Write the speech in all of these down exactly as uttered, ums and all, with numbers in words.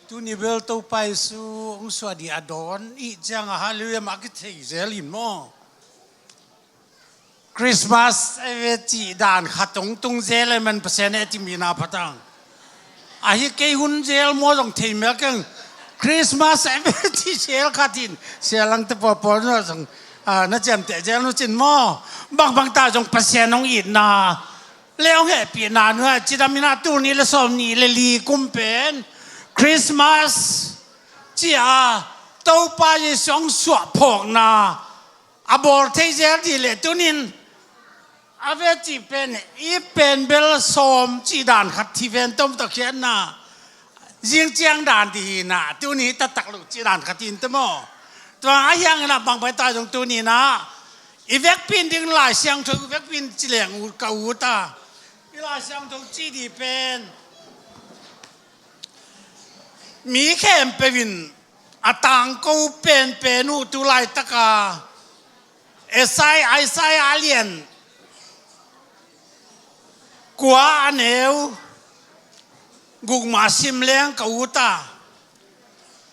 Tuni bel Topa Jesu hong suah ding a dawn i hih ciangin, halleluiah, mah kithei zel in maw? Christmas a ve cih dan khat hong tung zel ahih man Pasian a cih mi na pha tang. Ahi kei hun zel maw zong thei mel keng. Christmas a ve cih zel khat in, sia lang te pawlpawl zong, ah, na ciamteh zel nu cin maw? Bangbang ta zong Pasian hong itna le hong hehpihna nuai cidam in a, tul nih le sawmnih le li kum pen Christmas ci-a Topa Jesu hong suah phawkna a bawl thei zel ding le tunin a ve cih pen i pen bel sawm cih dan khat hi ven tom tawh khiatna zing ciang dan ding hi na, tuni taktak lo cih dan khat hi in te maw? Tua a hiang in a bangbang ta zong tuni in a i vekpi in ding Lai Siangtho i vekpi in ci leng ut ka ut a, i Lai Siangtho ci ding pen mi khempeuh in a tangko penpen uh tu laitaka Isaiah, Isaiah a lian kua a neu guk mah sim leng ka ut a.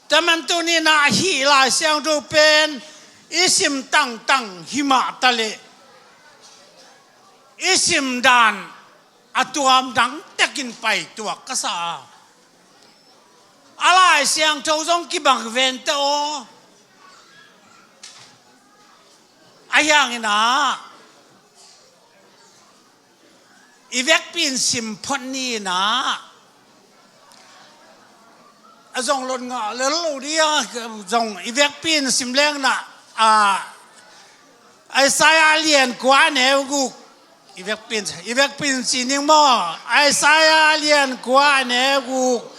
Tua man tuni in a hih Lai Siangtho pen i sim tangtang hi mah ta leh i sim dan a tuam dang tekin pai tuak ka sa a. A Lai Siangtho zong kibang ven te aw. A hiang in a i vekpi in sim phot ni in a, a zong lot ngah lel lo ding a, zong i vekpi in sim leng in a, a Isaiah lian kua a neu guk i vekpi in, i vekpi in ci ning maw? Isaiah lian kua a neu guk.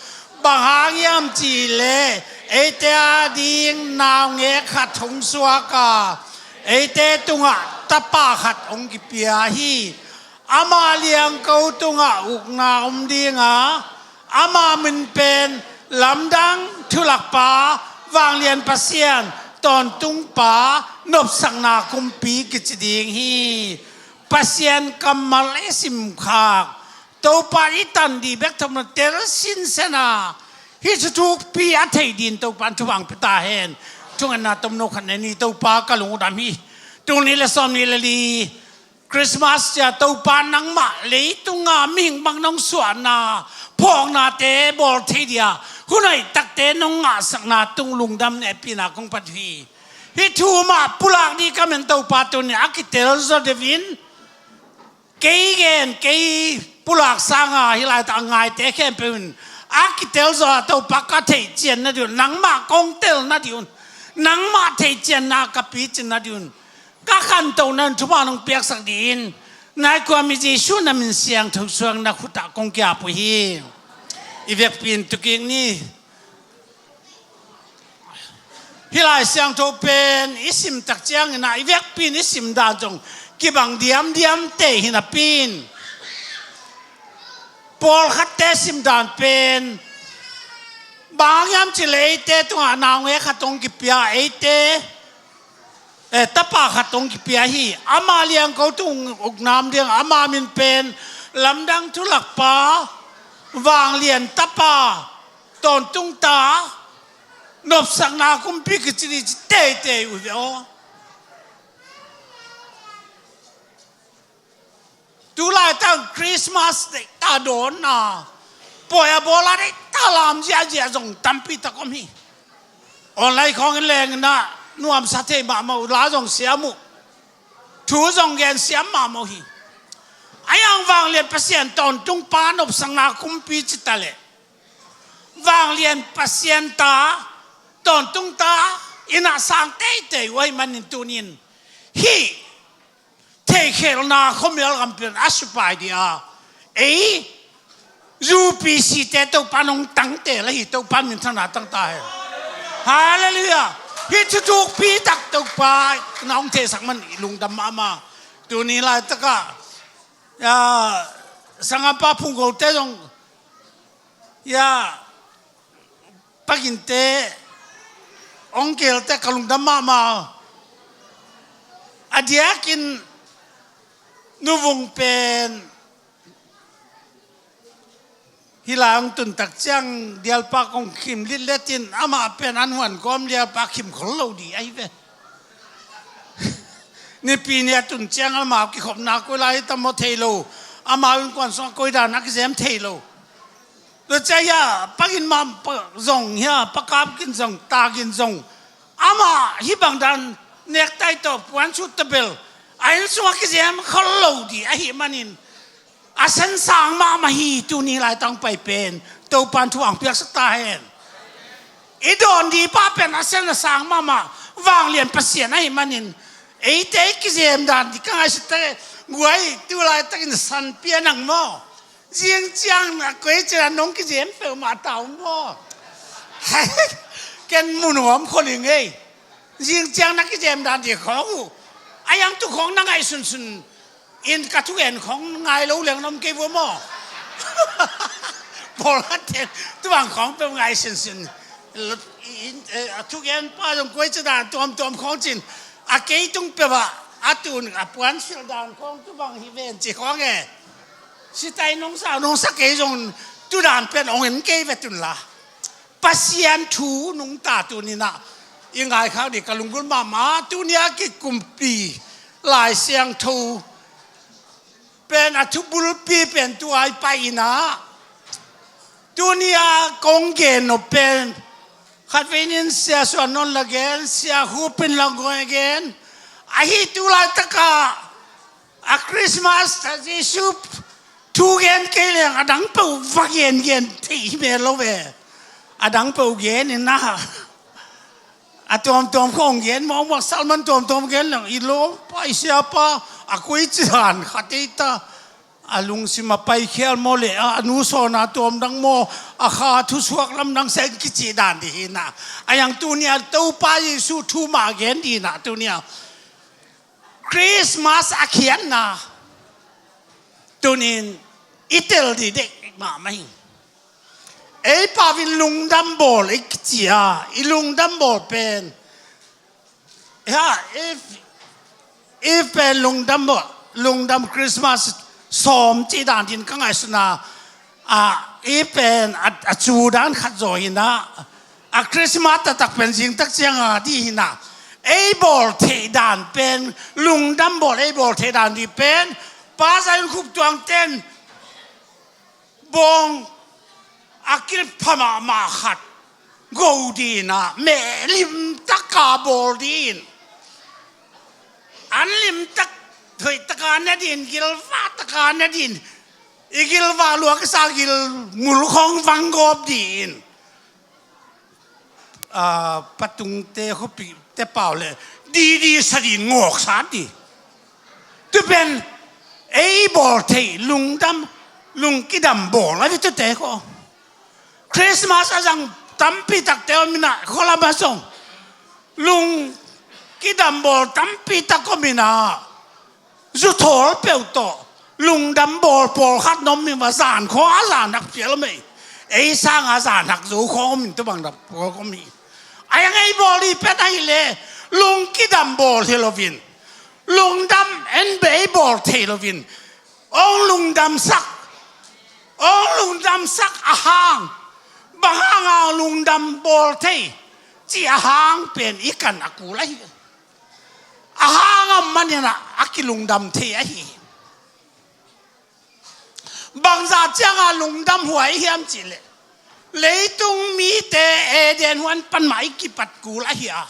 Bang hang hiam cih leh eite a ding naungek khat hong suak a, eite tungah tapa khat hong kipia hi. Ama liangko tungah ukna om ding a, ama min pen Lamdang, Thulakpa, Vanglian Pasian, Tawntungpa, Nopsakna Kumpi kici ding hi. Pasian kammal i simkhak, Topa i tan ding bek thawm na tel sinsen a, hih thuthukpi a theih ding Topa in thupha hong pia ta hen. Thungetna tomno khat nei ni. Topa, ka lungdam hi. Tul nih le sawmnih le li Christmas ci-a Topa nangmah leitunga mihing bang nong suahna phawknate bawl thei ding a hun hoih takte nong ngahsakna tung lungdam hehpihna kong pia hi. Hih thu mah pulak ding ka man Topa, tuni a kitel zaw deuh in kei gen, kei pulak sanga hih laitak a ngaite khempeuh in a kitel zaw a Topa ka theihcian nading un, nangmah kong tel nading un, nangmah theihcianna ka picin nading un, ka khantohna un thupha nong piaksak dingin, nai kua mi Jesu na min siangtho suang na khut ah kong kiap uh hi. I vekpi in tu kik ni. Hih Lai Siangtho pen i sim tak ciangin a, i vekpi in i sim dan zong kibang diamdiam te hi napi in, pawlkhatte sim dan pen bang hiam cih leh eite tungah naungek khat hong kipia, eite, eh, tapa khat hong kipia hi. Ama liangko tung ukna om ding, ama min pen Lamdang, Thulakpa, Vanglian Tapa, Tawntung Ta, Nopsakna Kumpi kici ding ci teitei uh ve aw. Tu laitak Christmas deihta dawnna, pawi a bawl a deihta lam ziahziah zong tampi tak om hi. Online khawng in leng in a nuamsa thei mahmah uh, la zong siam uh, thu zong gen siam mahmah uh hi. A hiang Vanglian Pasian, Tawntung Pa, Nopsakna Kumpi ci ta leh Vanglian Pasian ta, Tawntung Ta in a sang teitei uh ahih manin tunin hih theikhelhna khuamial gam pen a supai ding a, ei U P C te Topa in hong tangte la hi, Topa in minthanna tang ta hen. Halleluiah. Hih thuthukpi tak Topa in hong theisak man i lungdam mahmah. Tuni laitak ah, ya, sanggampa Phungko te zong, ya, Pa Gin te, hong kihel te ka lungdam mahmah. A diakin Nu Vung pen Hih lai hong tun tak ciang dialpa kong khim litlet in amah pen an huan kawm dialpa khim khol lo dih ahi ve. Nipi ni a tun ciang amau kikhopna koi lai hi tam maw thei lo. Amau innkuan sungah koi dan a kizem thei lo. Tua ciang hia pagin mah pa zong hia pakap gin zong ta gin zong amah hih bang dan nektai tawh puan sut tabel a inn sungah kizem khol lo dih ahih manin a san sang mahmah hi. Tuni laitang pai pen Topan thu ang piaksa ta hen. I dawn dih pah pen a san a sang mahmah vanglian Pasian ahih manin eite i kizem dan dih ka ngaihsut ta guai tu laitakin san pia nang maw? Zing ciang a koi ciang nong kizem peuhmah ta ung maw? Ken mu nuam khol ing ei. Zing ciang na kizem dan dih khawng uh a yang tu khawng na ngaihsunsun in ka thugen khawng ngai lo leng na om kei vua maw? Pawl khat ten tu bang khawng peuh ngaihsunsun. A thugen pa zong koi ciang dan tuamtuam khawng cin a kei tung peuh ah a tun a puan sil dan khawng tu bang hi ven ci khawng e. Sitai nong sa nong sa kei zong tu dan pen ong en kei ve tun la. Pasian thu nungta tuni nah i ngaikhak dih ka lunggulh mahmah. Tuni a kikumpi Lai Siangtho pen a thubulpi pen tua i pai inah tuni a kong gen nop pen khat veinin Sia Suan Non la gen, Sia Hup in la gen ahi. Tu laitakah a Christmas a Jesu thu gen kei leng a dang peuh va gen gen thei hi mel lo ve. A dang peuh gen in na a tuamtuam khawng gen mawkmawk salman tuamtuam gen leng i lawmpa i siapa a koi cian khat ei ta a lungsim a paikhial maw le a nu sawn a tuam dang maw a kha thusuak lamdang seng kici dan dih hi na. A yang tuni a Topa Jesu thu mah gen dih na tuni a Christmas a khiatna tunin i tel dih dek mahmah hi. Ei pau in lungdam bawl i kici a i lungdam bawl pen ha if if pen lungdam bawl lungdam Christmas sawm cih dan din ka ngaihsun a a i pen a cu dan khat zaw hi na. A Christmas taktak pen zingtak ciang a dih hi na. Ei bawl theih dan pen lungdam bawl ei bawl theih dan dih pen Pa Zion Khup Tuang ten bawng a kilpha mahmah khat go dih na meh limtaka bawl dih in an limtak thoihtaka na dih in gilvahtaka na dih in i gilvah luak i sa gil mulkhawng vanggawp dih in patungte khuapihte pau le didi sa dih in ngawksa dih. Tupen ei bawl theih lungdam lungkidam bawl a vitute khaw Christmas a zang tampi takte om inah khualam a zong lungkidam bawl tampi tak om inah zuthawl peuh tawh lungdam bawl pawlkhat na om in va zan khaw a zan hak pial mei. Ei sanga zan hak zo khawng om in tubang dap khawng om hi. A yang ei bawl hi pen ahileh lungkidam bawl hi loin lungdam en be ei bawl thei loin ong lungdamsak ong lungdamsak a hang bang hanga lungdam bawl thei cih a hang pen i kan a kul ahi. A hang a maninah a kilungdam thei ahi. Bangzah cianga lungdam huai hiam cihleh leitung mite Eden huan pan mah i kipat kul ahi a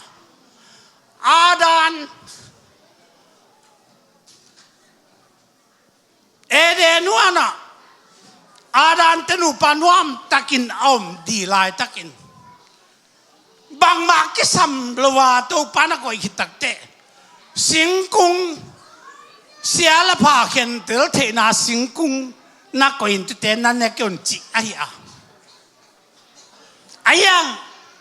Adam Eden huanah Adam te nupa nuam takin a om dih laitakin bangmah kisam lo a Topa na koih khit takteh singkung sialapha khentel theihna singkung na koih in tute na nek un cih ahi a. Ahiang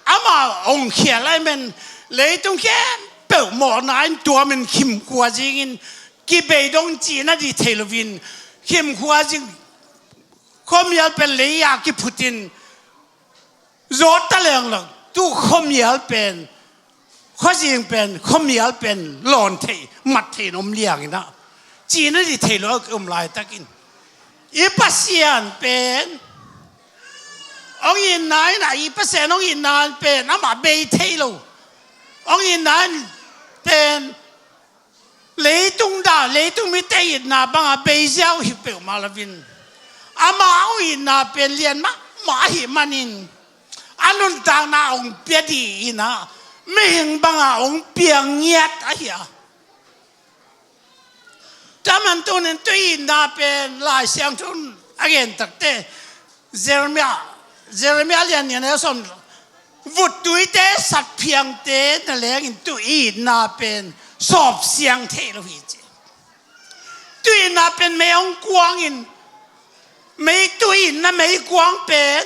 ama ongkhial ahi men leitung khempeuh mawhna in tuamin khimkhua zingin kibeidong cihna dih thei loin khimkhua zing khuamial pen lei-a kiphutin zawt ta lenglang tu khuamial pen khuazing pen khuamial pen lawn theih mat theih in om lianginah cihna dih thei lo a um laitakin i Pasian pen Hong itna in a, i Pasian hong itna pen amah bei thei lo. Hong itna in pen leitung dah, leitung mite itna banga bei ziau hi peuhmah loin, amah hong itna pen lian mahmah ahih manin a nuntakna hong pia dih in a, mihing banga hong piang ngiat ahi a. Tua man tunin tui itna pen Lai Siangtho in a gen takte, Jeremiah, Jeremiah lian nih a neu sawm, vut tuite satphiangte na lengin tui itna pen sawp siang thei lo hi ci. Tui itna pen mei hong kuangin, mei tui itna mei kuang pen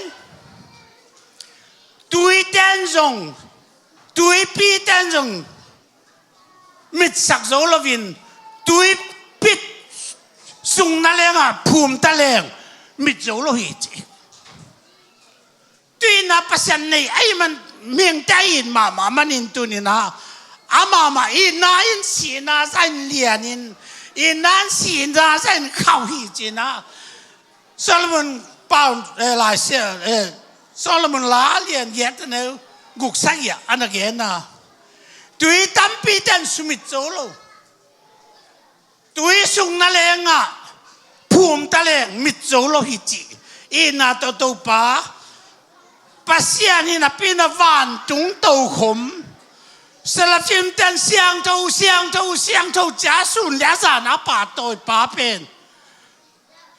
tuiten zong, tuipi ten zong mitsak zo loin, tuipi sung na lengah phum ta leng mit zo lo hi ci. Tui itna Pasian nei ahih man, mihingte a it mahmah manin tunin a, amah mah itna in sihna zah in lianin, itna in sihna zah in khauh hi ci-in a, Solomon pau, eh, Lai Sia, eh, Solomon La lian giat a neu guk sagih ah a na gen a, tui tampi ten sumit zo lo, tui sung na lengah phum ta leng mit zo lo hi ci. Itna tawh Topa Pasian hi napi-in a vantung tokhom, seraphim ten siangtho, siangtho, siangtho ci-a sun le a zan a pahtawi pa pen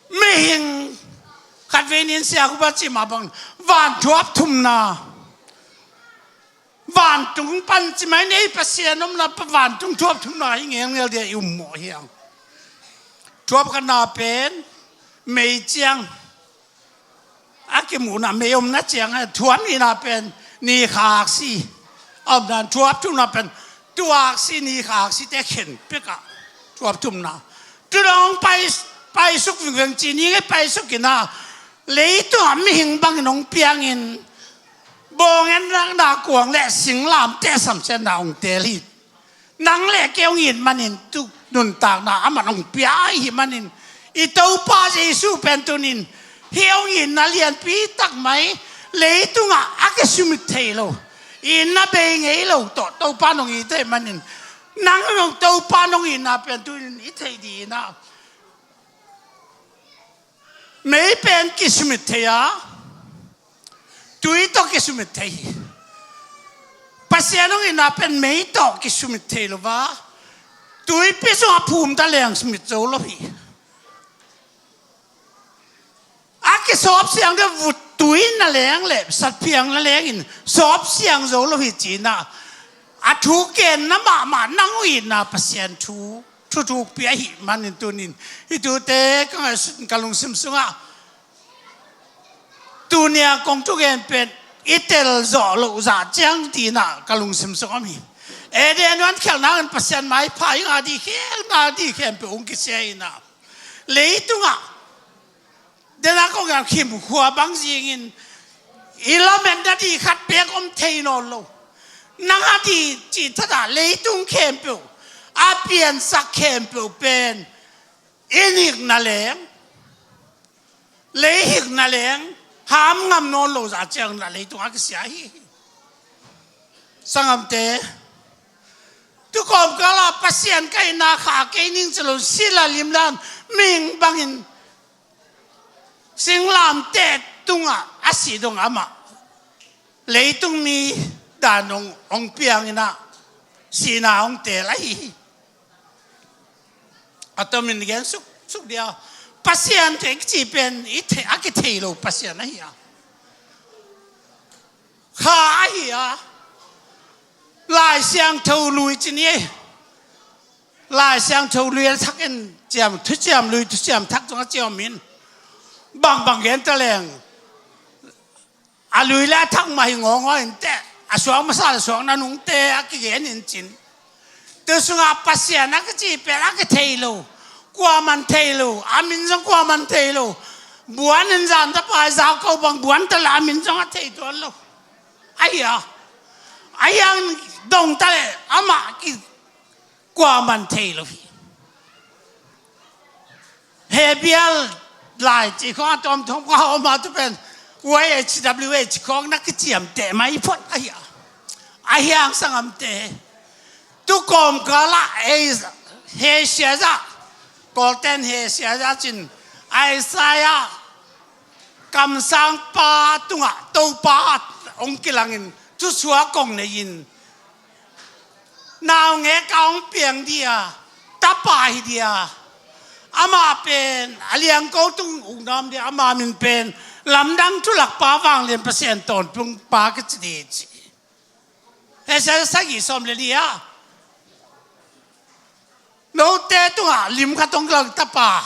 mihing khatvei nin siakupa cih mah bang, van thuap thumna, vantung pan cih mah in ei Pasian omna pa vantung thuap thumna hi ngelngel dia i um mawh hi hang. Thuap khatna pen mei ciang a kimuhna, mei omna ciang a, thuap nihna pen ni kha aksi a omna, thuap thumna pen tu aksi ni kha aksite khen pek a thuap thumna. Tu dong pai, paisuk vingveng ci ni ngei paisuk in a, leitungah mihing bangin hong piangin bawng en nakna kuang le singlamteh samsiatna hong teel hi. Nang le kei hong it manin tu nuntakna amah hong pia ahih manin, i Topa Jesu pen tunin hih hong itna lianpi tak mai, leitungah a kisumit thei lo, itna bei ngei lo tawh Topa hong it ahih manin, nang hong Topa hong itna pen tunin i theih dih in a, mei pen kisumit thei a, tui tawh kisumit thei hi. Pasian hong itna pen mei tawh kisumit thei lo va, tuipi sungah phum ta leng sumit zo lo hi. A kisawp siang deuh vut tui na leng le satphiang na lengin sawp siang zo lo hi ci-in a, a thu genna mahmah nang hong itna Pasian thu, thu thukpi ahih manin tunin hih thute ka ngaihsut, ka lungsim sungah tuni-a kong thugen pen i tel zawh loh zah ciang ding in a ka lungsim sungah om hi. Eden huan khialhna hangin Pasian maipha i ngah ding, khialhna ding khempeuh hong kisia in a, leitungah dena kong a khimkhua bang zingin i lametna ding khat beek om thei nawn lo. Nang a ding cih thadah leitung khempeuh a piansak khempeuh pen inn hikna leng, lei hikna leng ham ngam nawn lo zah ciangin a leitung a kisia hi. Sanggamte, tu kawmkal ah Pasian ka itna kha kei ning ci lo, sila limlam mihing bangin singlamteh tungah a sih dong amah leitung mi dan hong, hong piang in a, sihna hong teel ahi hi. A tomin gen suk, suk dia, Pasian thei kici pen i thei, a kithei lo Pasian ahi a. Kha ahi a. Lai Siangtho Lui ci ni. Lai Siangtho Lui a thak in ciam, thuciam lui, thuciam thak zong a ciam in, bangbang gen ta leng, a lui le a thak mah hi ngawngaw in teh, a suak masa le suak nanungte a kigen in cin. Tu sungah Pasian a kici pen a kithei lo, kuaman thei lo, a min zong kuaman thei lo. Buan in zan ta pai, zau ko bang buan ta le a min zong a thei tuan lo. Ahi a, ahi a, dong ta le amah ki kuaman thei lo hi. Hebrew lai ci khong a tuamtuam ka hawm a tu pen Y H W H khawng na kiciamteh mai phot ahi a. Ahi hang sanggamte, tu kawmkal ah ei, he siazah, Kawlten he siazah cin, Isaiah kamsangpa tungah Topa hong kilangin thusuak hong nei-in, naungek a hong piang dih a, tapa hi dih a, amah pen a liangko tung uk nuam dih a, ama min pen Lamdang Thulakpa, Vanglian Pasian Tawntung Pa kici dih ci. Hesel sagih sawm le li ah, note tungah lim khat hong kilang tapa,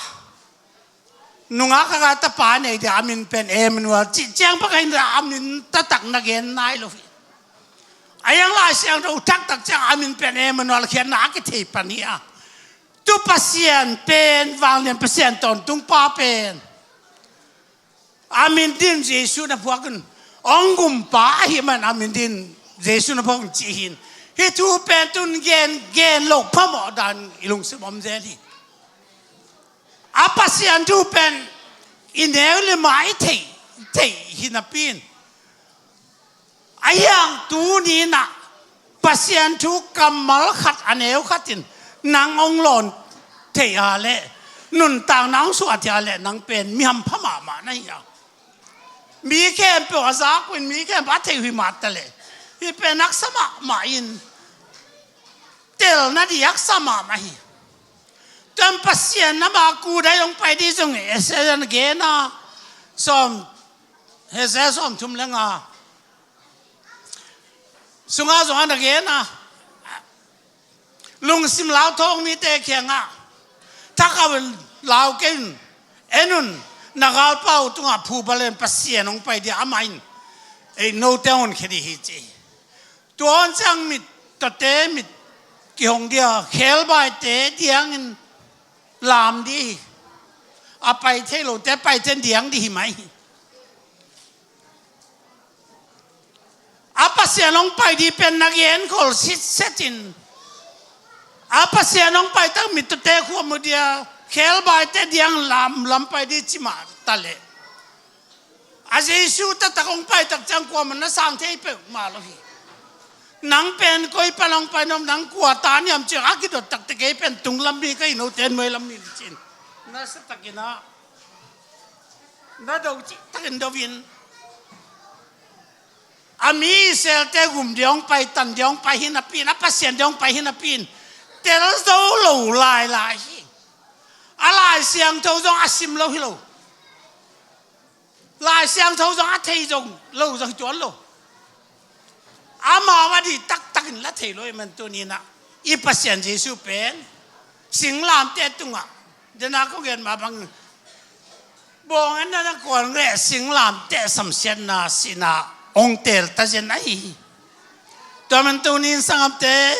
nungak khat a tapa nei dih a, a min pen Emmanuel cih ciang, pakahin a min taktak na gen nai lo hi. A hiang Lai Siangtho taktak ciang a min pen Emmanuel khiatna a kithei pan hi a. Tu Pasian pen, Vanglian Pasian Tawntung Pa pen, a min din Jesu na phuak un, hong gumpa ahi man a min din Jesu na phuak un ci hi in. Hih thu pen tun gen, gen loh phamawh dan i lungsim om zel hi. A Pasian thu pen i neu le ma i theih, theih hi napi in, a hiang tuni in ah Pasian thu kammal khat a neu khat in nang hong lawn thei a leh, nuntakna hong suah thei a leh, nang pen mi hampha mahmah na hi a. Mi khempeuh a zak uh in, mi khempeuh a theih uh hi mah ta leh, hih pen haksa mahmah in, telna dih haksa mahmah hi. Tua in Pasian amah kudai hong pai dih zong Isaiah na gen a, sawm, Isaiah sawmthum le nga sungah zong a na gen a, lungsim lauthawng mite kiangah, thakau in lau kei un, en un, na galpa uh tungah phuba len Pasian hong pai dih a, amah in ei note hong honkhia dih hi ci. Tua hong ciang mittawte mit kihong dih a, khebaite diangin lam dih hi. A pai thei lote, paite diang dih hi mai hi. A Pasian hong pai dih pen na genkhol sitset in, a Pasian hong pai tak mittawte khua mu dih a, khebaite diang lam, lam pai dih ci mah ta leh, a Jesu taktak hong pai tak ciang kuamah na sang thei peuhmah lo hi. Nang pen koi pan hong pai nuam, nang kua ta hiam ci-a a kidot takteh, kei pen tunglam mi ka hi, note nuailam mi ci-in, na sa takin ah, na do cih takin do in. A mi Israelte gum ding hong pai, tan ding hong pai hi napi in, a Pasian ding hong pai hi napi in, tel zo lo lailai hi. A Lai Siangtho zong a sim lo hi lo. Lai Siangtho zong a thei zong lo zong hi tuan lo. Amau a dih taktak in la thei lo ahih man tuni in ah i Pasian Jesu pen singlamteh tungah, dena kong gen mah bang, bawng en na na kuan leh singlamteh samsiatna sihna hong teel ta zen ahi hi. Tua man tuni in sanggamte,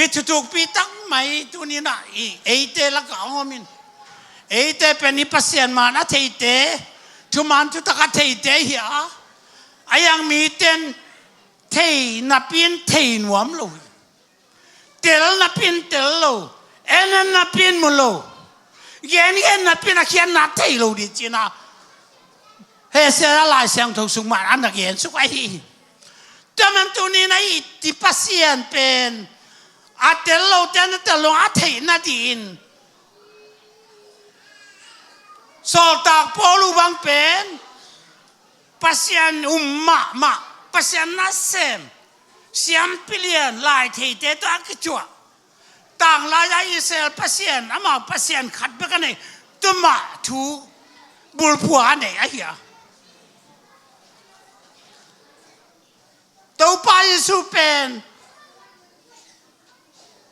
hih thuthukpi tak mai tuni in ah i eite lakah hong om in. Eite pen i Pasian man a theite, thuman thutak a theite hi a, a hiang mite in thei napi in thei nuam lo hi. Tel napi in tel lo, en napi in mu lo, gen, gen napi in a khiatna thei lo dih ci-in ah Isaiah Lai Siangtho sung mah a na gen suk ahi hi. Tua man tuni in ah i Pasian pen a tel lote na tel lo a theihna dih in, sawltak Paul uh bang pen Pasian um mahmah, Pasian nasem, siampi lian, lai theite tawh a kicuah, tanglai-a Israel Pasian, amau Pasian khat bek a nei, tua mah thu bulphuh a nei ahi a. Topa Jesu pen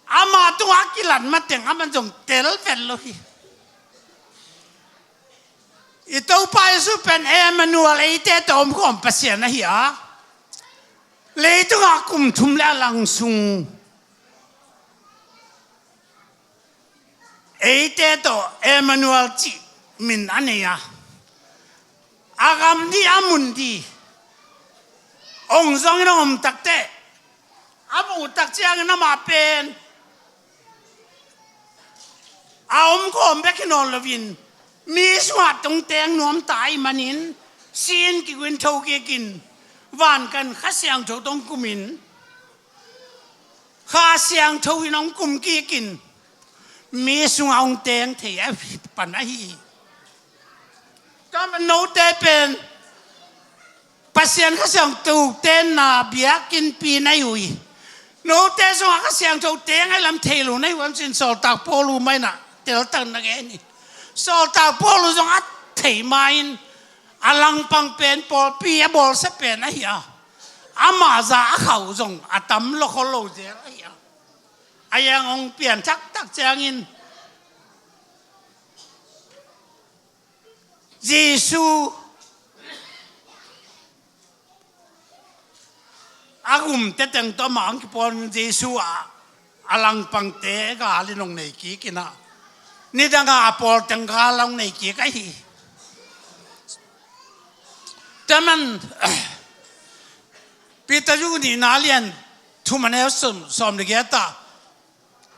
ama tungah a kilat mateng aman zong tel vet lo hi. I Topa Jesu pen Emmanuel, eite tawh omkhawm Pasian ahi a, leitungah kum thum le a lang sung eite tawh Emmanuel cih min a nei a, a gam dih, a mun dih hong zongin hong om takteh, a muh tak ciangin amah pen a omkhawm bek hi nawn loin mi sungah tungteng nuam ta ahih manin, Sin kiguin tho kikin, van kan Kha Siangtho tawh hong kumin, Kha Siangtho in hong kum kikin, mi sungah hong teng thei a pan ahi hi. Tua man note pen Pasian Kha Siangtho tenna biakinnpi na hi uh hi. Note sungah Kha Siangtho teng a hi lam thei lo na hi uh hiam cin Sawltak Paul uh mah in ah teltak na gen hi. Sawltak Paul uh zong a thei ma-in a langpang pen pawlpi a bawlsia pen ahi a, amah za a khauh zong a tam lo khol lo zel ahi a, a yang hong pian thakthak ciangin Jesu a gum teteng tawh amah hong kipawl in Jesu a, a langpangte gal in hong nei kik in ah, nidang a a pawl teng gal hong nei kik ahi hi. Tua man Peter nihna a lian thum a neu sawm, sawm le giat ah,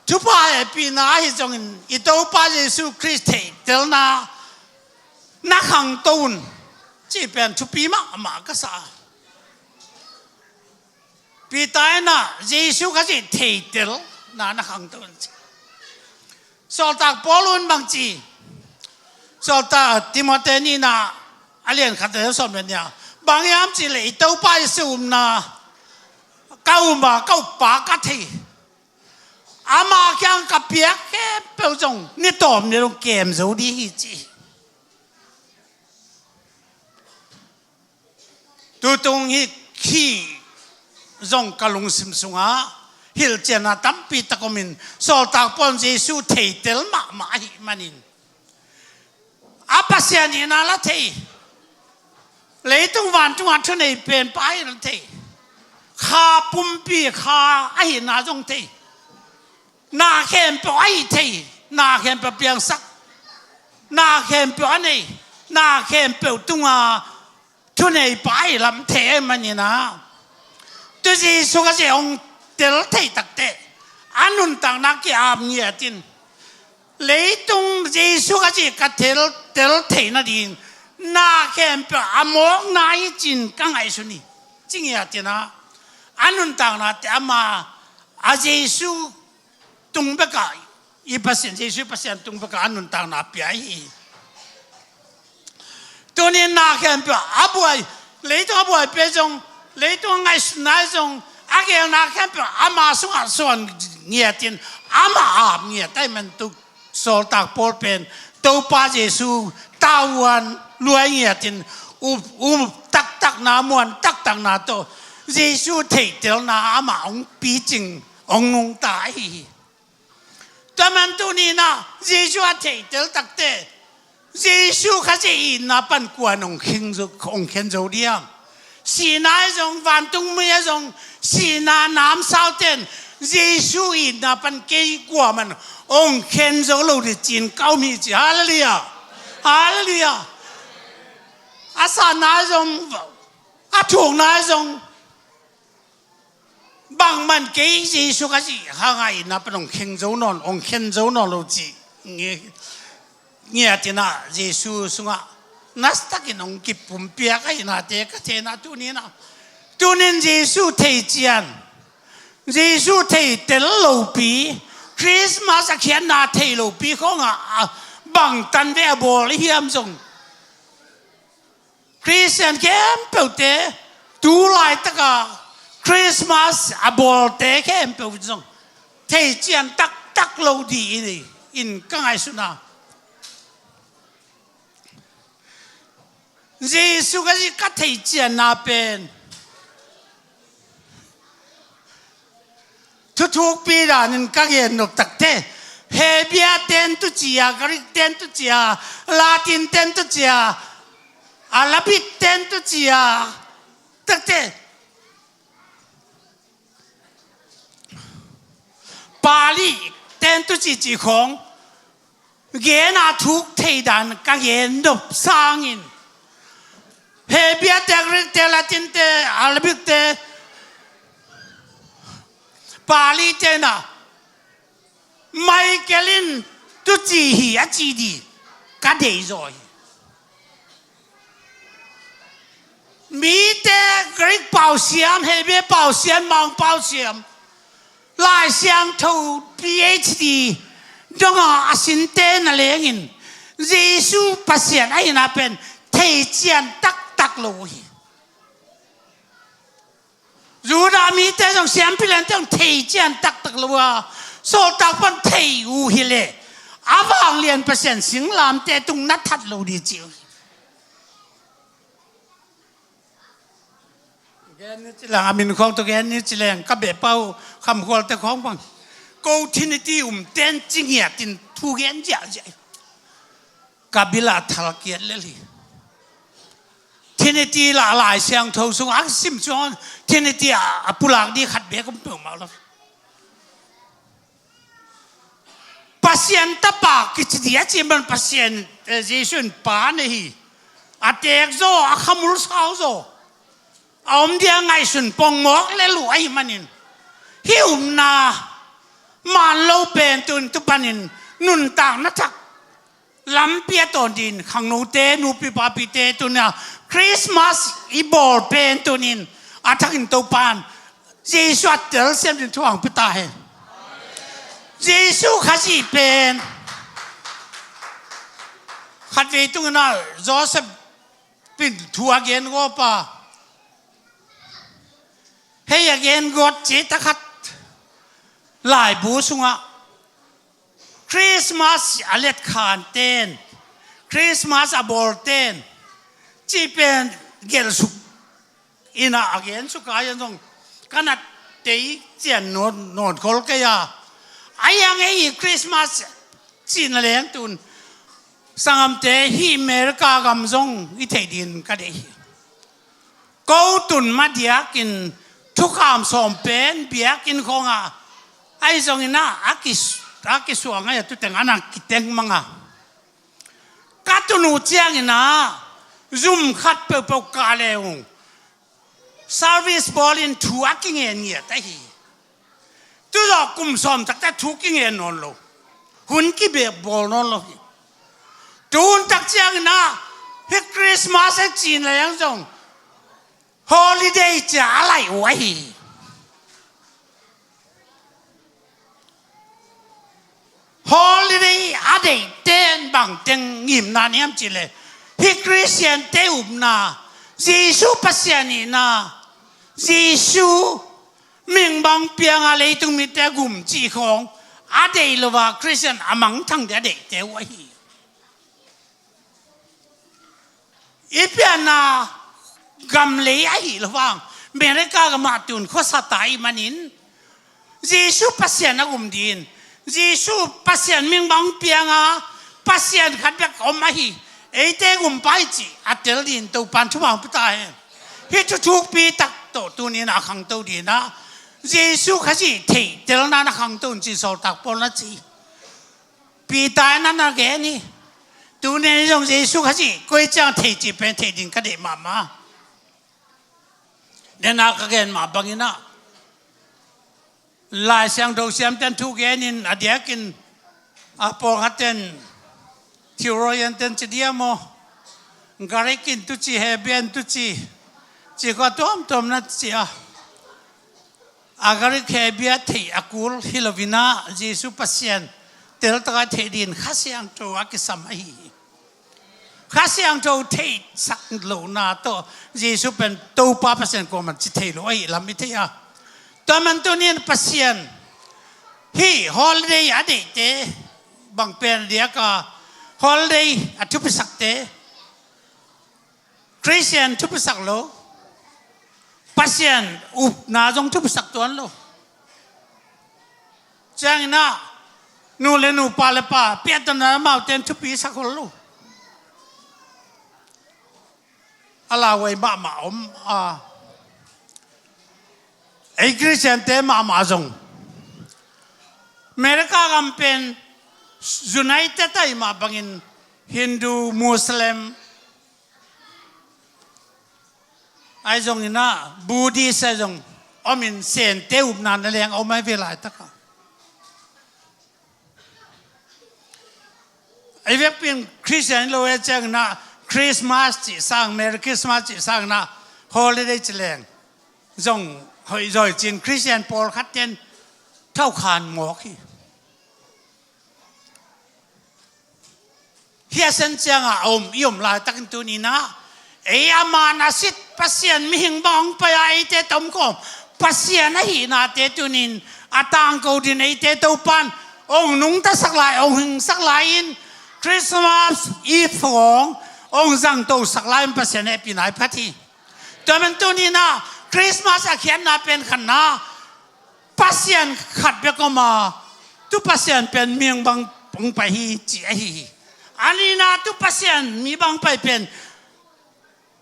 thupha hehpihna ahi zongin i Topa Jesu Khrist theihtelna na khangto un, cih pen thupi mahmah ka sa. Peter in ah Jesu Khazih theihtelna na khangto un ci. Sawltak Paul un bang ci? Sawltak Timothy nihna a lian khat a neu sawm le nih ah, bang hiam cih leh i Topa Jesu upna ka um a, ka uppa ka thei, ama kiang ka piak khempeuh zong ni tawm ni dong kem zo ding hi ci. Tutung hih khi zong ka lungsim sungah hilhcianna tampi tak omin, Sawltak Paul Jesu theitel mahmah ahih manin a Pasian hihna la thei, leitung vantung a thunei penpa ahih la thei, kha pumpi kha ahihna zong thei, na khempeuh a hih thei, na khempeuh piangsak, na khempeuh a nei, na khempeuh tunga thuneipa ahih lam thei ahih manin ah, tu Jesu Khazih hong tel thei takteh a nuntakna ki-ap ngiat in, leitung Jesu Khazih ka tel, tel theih nadingin na khempeuh a mawkna hi ci-in ka ngaihsun hi, ci ngiat in ah, a nuntaknate ama, a Jesu tung bekah, i Pasian, Jesu Pasian tung bekah a nuntakna pia hi. Tuni-in na khempeuh a buai, leitung a buai pen zong, leitung a ngaihsutna zong, a gelna khempeuh ama sungah suan ngiat in, amah ap ngiat ahih man tu Sawltak Paul pen Topa Jesu tavuan luai ngiat in, up, up taktakna, muan taktakna tawh Jesu theihtelna amah hong picing, hong nungta ahi hi. Tua man tuni-in ah Jesu a theitel takteh, Jesu Khazih itna pan kua'n hong khen zo, hong khen zo diam? Sihna ahi zong, vantung mi ahi zong, sihna namsaute'n Jesu itna pan kei kuaman hong khen zo lo ding ci-in ka um hi ci. Halleluiah. Halleluiah. A sanna ahi zong, a thukna ahi zong, bangmah in kei Jesu Khazih hangah itna pan hong khen zo nawn, hong khen zo nawn lo cih nge, ngiat in ah Jesu sungah nasatak in hong kipumpiak ahihnate ka thei in ah, tuni-in ah, tuni-in Jesu theician, Jesu theitel lopi, Christmas a khiatna thei lopi khawngah, a, bang tanvei a bawl i hiam zong, Khristian khempeuhte, tu laitaka Christmas a bawlte khempeuh zong theician taktak lo ding in, in ka ngaihsun a. Jesu Khazih ka theicianna pen thuthukpi danin ka gen nop takteh, Hebru te'n tu ci a, Greek te'n tu ci a, Latin te'n tu ci a, Arabic te'n tu ci a, takteh, Pali te'n tu ci ci khawng gen a thuk thei dan ka gen nop sangin, Hebru te, Greek te, Latin te, Arabic te, Pali te'n ah Michael in tu ci hi a ci ding ka deih zaw hi. Mite Greek pau siam, Hebrew pau siam, Mang pau siam, Lai Siangtho P H D dong a a sinte na lengin Jesu Pasian ahihna pen theician taktak lo uh hi. Judah mite zong, siampi lente zong theician taktak lo a, sawltak pan thei uh hileh a vanglian Pasian singlamteh tung na that lo ding ci uh hi. Gen ni ci leng, a min khawng tawh gen ni ci leng, ka beh pau Khamkhualte khawng bang, ko Trinity umten ci ngiatin thu gen ziahziah hi. Ka bil ah thal kiat lel hi. Trinity lah Lai Siangtho sung a sim sung Trinity a, a pulak ding khat bek om peuhmah lo. Pasian Tapa kici ding a ci man Pasian, eh, Jesu in Pa nei hi. A teek zaw, a khamul sau zaw, a om ding a ngaihsun pongmawk lel uh ahih manin, hih upna man lo pen tun tu panin nuntakna thak lampi a tawn ding, khangnote, nupi papite, tuni a Christmas i bawl pen tunin a thakin Topan Jesu a telsiam ding thu hong pia ta hen. Jesu Khazih pen khatvei tungin a Joseph in thu a gen gawp a, hei a gen gawp ci ta khat, laibu sungah Christmas a letkhanten, Christmas a bawlten cih pen gelh suk in a, a gen suk a, a zong ka na tei cian nawn, nawn khol kei a. A hiang ei Christmas cihna leng tun sangamte hih America gam zong i theih ding ka deih hi. Ko tun ma diakin thukham sawm pen biakinn khawngah ahi zongin ah a ki, a kisuang ahi a, tuteng a nang kiteng manga ka tun uh ciangin ah zum khat peuhpeuh kah le ung service bawlin thu a kingen ngiat ahi. Tuzawh kum sawm takte thu kingen nawn lo, hun kibek bawl nawn lo hi. Tun tak ciangin ah hih Christmas a cihna leng zong holiday ci a a laih uh ahi hi. Holiday a deihten bangteng ngimna niam cihleh hih Christian te upna, Jesu Pasian hihna, Jesu mingbang pianga leitung mite gum cih khawng a deih lo a, Christian a mangthang ding a deihte uh ahi hi. I pianna gam lei ahi lo vang, America gam ah tun khuasa ta ahih manin Jesu Pasian a gum ding, Jesu Pasian mingbang pianga Pasian khat bek om ahi, eite gumpa hi cih a tel ding Topan thupha hong pia ta hen. Hih thu thukpi tak tawh tuni in a khangto ding ah Jesu Khazih theih telna na khangto un ci sawltak Paul na ci. Peter in a na gen hi. Tuni in zong Jesu Khazih koi ciang thei cih pen theih ding ka deih mahmah. Dena ka gen mah bangin ah Lai Siangtho siamten thu genin a diakin a pawlkhatten theologian ten ci dia maw, Greek in tuci, Hebrew in tuci, ci kha tuamtuam na ci a. A Greek Hebrew a theih a kul hi lo in ah Jesu Pasian teltak a theih ding Kha Siangtho a kisam ahi hi. Kha Siangtho theihsak lohna tawh Jesu pen Topa Pasian kuamah ci thei lo ahi lam i thei a. Tua man tuni in Pasian hih holiday a deihte bang pen diak a, holiday a thupisakte, Christian thupisak lo, Pasian upna zong thupisak tuan lo. Ciangin ah nu le nu, pa le pa, piahtana amaute in thupisak hol lo. A lauhuai mahmah om a, ei Christian te mahmah zong America gam pen united ahih mah bangin Hindu, Muslim, ahi zongin ah Buddhist ahi zong omin Sente upna na leng a om ahi ve laitak a. Ei vekpi in Christian hi lo e ciangin ah Christmas cih sang, Merry Christmas cih sangin ah holiday ci leng zong hoih zaw hi ci-in Khristian pawlkhat ten thokhan mawk hi. Hih a sen ciangah a om, i om laitakin tuni-in ah ei a man a sit Pasian mihing bang hong pai-a eite tomkhawm Pasian ahihnate tuni-in a tangko dingin eite Topa'n hong nungtasak lai, hong hingsak lai-in Christmas Eve hong hong zangtosak lai-in Pasian hehpihna hi phat hi. Tua man tuni-in ah Christmas a khiatna pen khatna, Pasian khat bek om a, tu Pasian pen mihing bang hong pai hi ci ahi hi. A nihna tu Pasian mi bang pai pen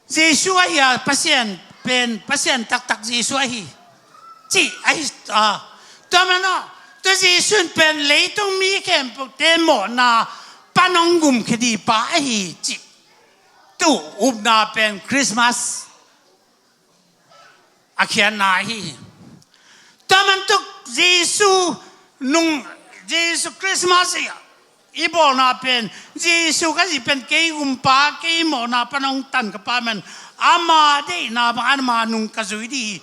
Jesu ahi a, Pasian pen Pasian taktak Jesu ahi ci ahi a. Tua man ah tu Jesu in pen leitung mi khempeuhte mawhna pan hong gumkhia ding pa ahi ci. Tu upna pen Christmas a khiatna ahi hi. Tua man tuk Jesu nung, Jesu Christmas i, i bawlna pen Jesu ka zi pen kei gumpa, kei mawhna pan hong tan ka pa man, ama deihna bang ama nung ka zui ding hi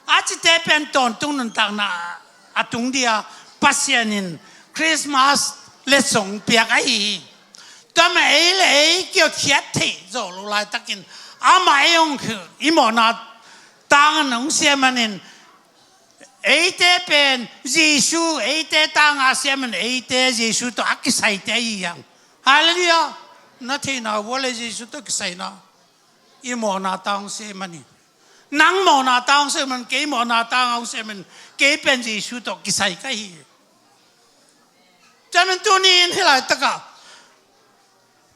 a cite pen tawntung nuntakna a tung ding a Pasian in Christmas letsong piak ahi hi. Tua mah ei le ei kiotkhiat theih zawh loh laitakin amah ei hong khil, i mawhna tang in hong sia manin eite pen Jesu, eite tanga sia manin eite Jesu tawh a kisaite ahi hiang. Halleluiah. Na theihna uh a le Jesu tawh kisaina i mawhna tang hong sia manin, nang mawhna tang hong sia manin, kei mawhna tang hong sia manin kei pen Jesu tawh kisai ka hi. Tua man tuni-in hih laitakah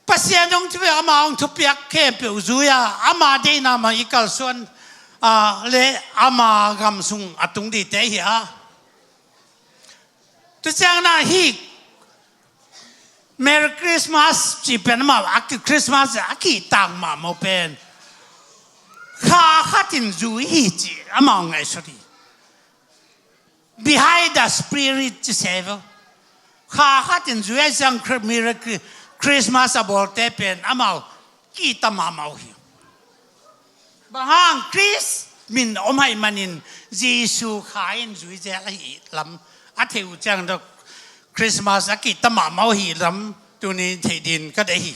Pasian hong thupiak, ama hong thupiak khempeuh zui a, ama deihna mah i kalsuan a, le ama gam sung a tung dingte hi a. Tu ciangin ah hih Merry Christmas ci pen amah a ki, Christmas a kihtak mahmah uh pen kha khat in zui hi ci amah hong ngaihsut hi. Behind the spirit ci se vo. Kha khat in zui a, siang Chri-, Merry Chri-, Christmas a bawlte pen amau kihta mahmah uh hi. Bang hang Khrist min om ahih manin Jesu kha in zui zel ahih lam a theih uh ciang tawh Christmas a kihta mahmah uh hi lam tuni theih dingin ka deih hi.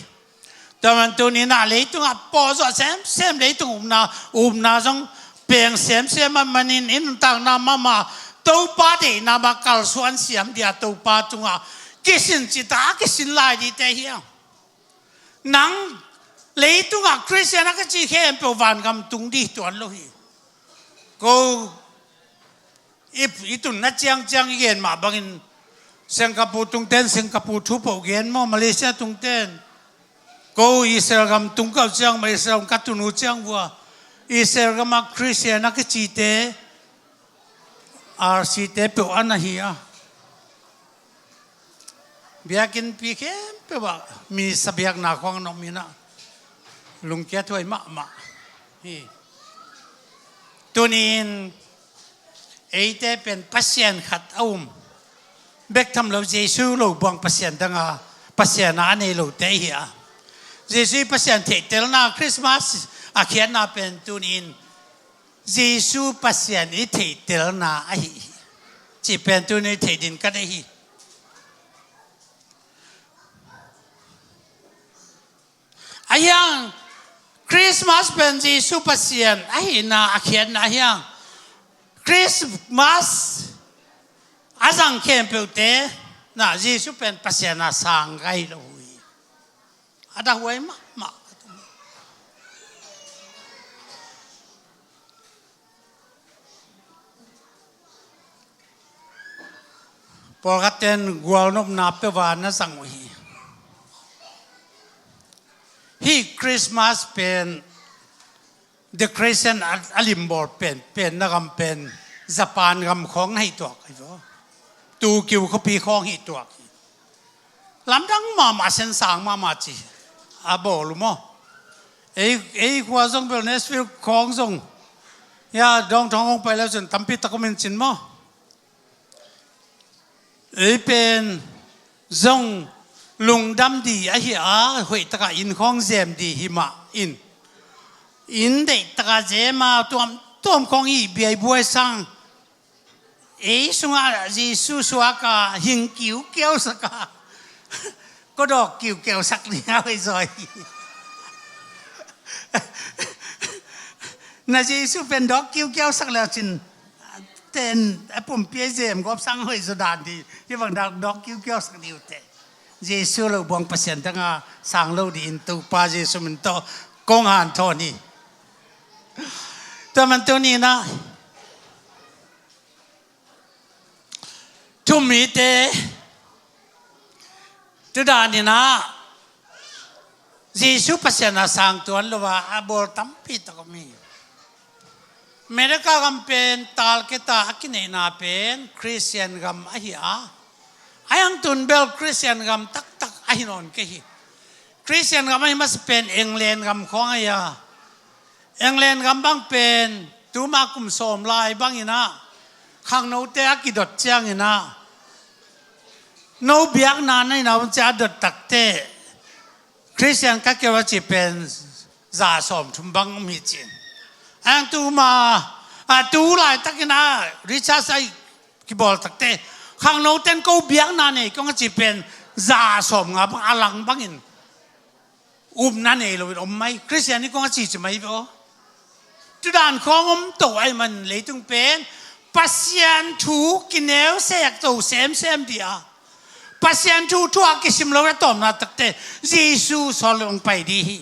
Tua man tuni-in ah leitungah pawlzawh semsem, leitung upna, upna zong peng semsem ahih manin i nuntakna mahmah Topa deihna mah kalsuan siam ding a, Topa tungah kisin cita a kisin lai dingte hi a. Nang leitungah Khristian a kici khempeuh vangam tung ding tuan lo hi. Ko i, i tunna ciangciang i gen mah bangin Singapore tungten Singapore thu peuh gen maw, Malaysia tungten. Ko Israel gam tung kah uh ciang mah, Israel gam ka tun uh ciang vua Israel gamah Khristian a kicite R C te peuh a na hi a. Biakinnpi khempeuh ah misa biakna khawng a na om in ah lungkiat huai mahmah hi. Tuni-in eite pen Pasian khat a um bek tham lo, Jesu lo buang Pasian dang a, Pasian a a nei lote hi a. Jesu i Pasian theihtelna, Christmas a khiatna pen tuni-in Jesu Pasian i theihtelna ahi hi. Cih pen tuni theih dingin ka deih hi. Ahiang Christmas pen Jesu Pasian ahihna a khiatna ahiang Christmas a zang khempeuhte na Jesu pen Pasian a sang gai lo hi. A dah huai mahmah. Pawlkhat ten gualnopna peuh a na zang uh hi. Hih Christmas pen decoration a, a limbawl pen, pen na gam pen Japan gam khawng na hi tuak hi vaw. Tokyo khuapi khawng hi tuak hi. Lamdang mahmah, sensang mahmah ci a bawl uh maw. Ei, ei khua zong bel Nashville khawng zong ya dawngthawng hong pai leu cun tampi tak om in cin maw. Ei pen zong lungdam ding ahi a, hoih takah inn khawng zem ding hi mah in. Inn deihtaka zema tuamtuam khawng i biaibuai sang, ei sungah Jesu suaka hing kiukiau saka, ko dawk kiukiau sak ni a hoih zaw hi. Na Jesu pen dawk kiukiau sak le cin, ten a pumpi a zem gawp sang hoih zaw dan di, hi bang dak dawk kiukiau sak ni uh teh. Jesu lo buang Pasian danga sang lo di in Topa Jesu min tawh kong hanthawn hi. Tua man tuni na, thumite, tu danin ah Jesu Pasian a sang tuan lo a, a bawl tampi tak om hi. America gam pen talketa a kineihna pen Christian gam ahi a, a hang tun bel Christian gam taktak ahi nawn kei hi. Christian gam ahi masa pen England gam khawng ahi a, England gam bang pen tuma kum sawm lai bangin ah khangnote a kidot ciangin ah, no biakna na hihna un cia a dot takte Christian ka keu a ci pen za sawm thum bang om hi cin. Ang tuma, a, tu laitakin ah recharge a kibawl takte khangnoten ko biakna nei kong a ci pen za sawm nga bang a lang bangin upna nei loin om mai. Christian hi kong a cici mai ve aw. Tu dan khawng om to ahi man leitung pen Pasian thu kineu sek to semsem dia, Pasian thu thu a kisim lo a tawmna takte Jesu sawl lo hong pai di hi.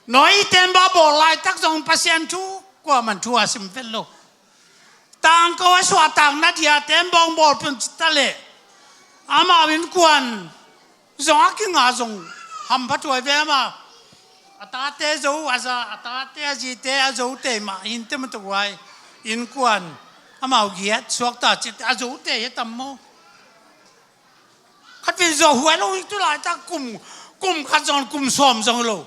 Noah i tembaw bawl laitak zong Pasian thu kuaman thu a sim vet lo. Tangko a suahtakna dia tembaw bawl pun cita leh amau innkuan zong a kinga zong hampha tuai ve ama. A tate zo a za, a tate a zite a zo tei mah hinte mah tuai. Innkuan amau giat suakta cite a zo tei he tam maw? Khat vei zawh huai lo hi tu laitak kum, kum khat zong kum sawm zong lo.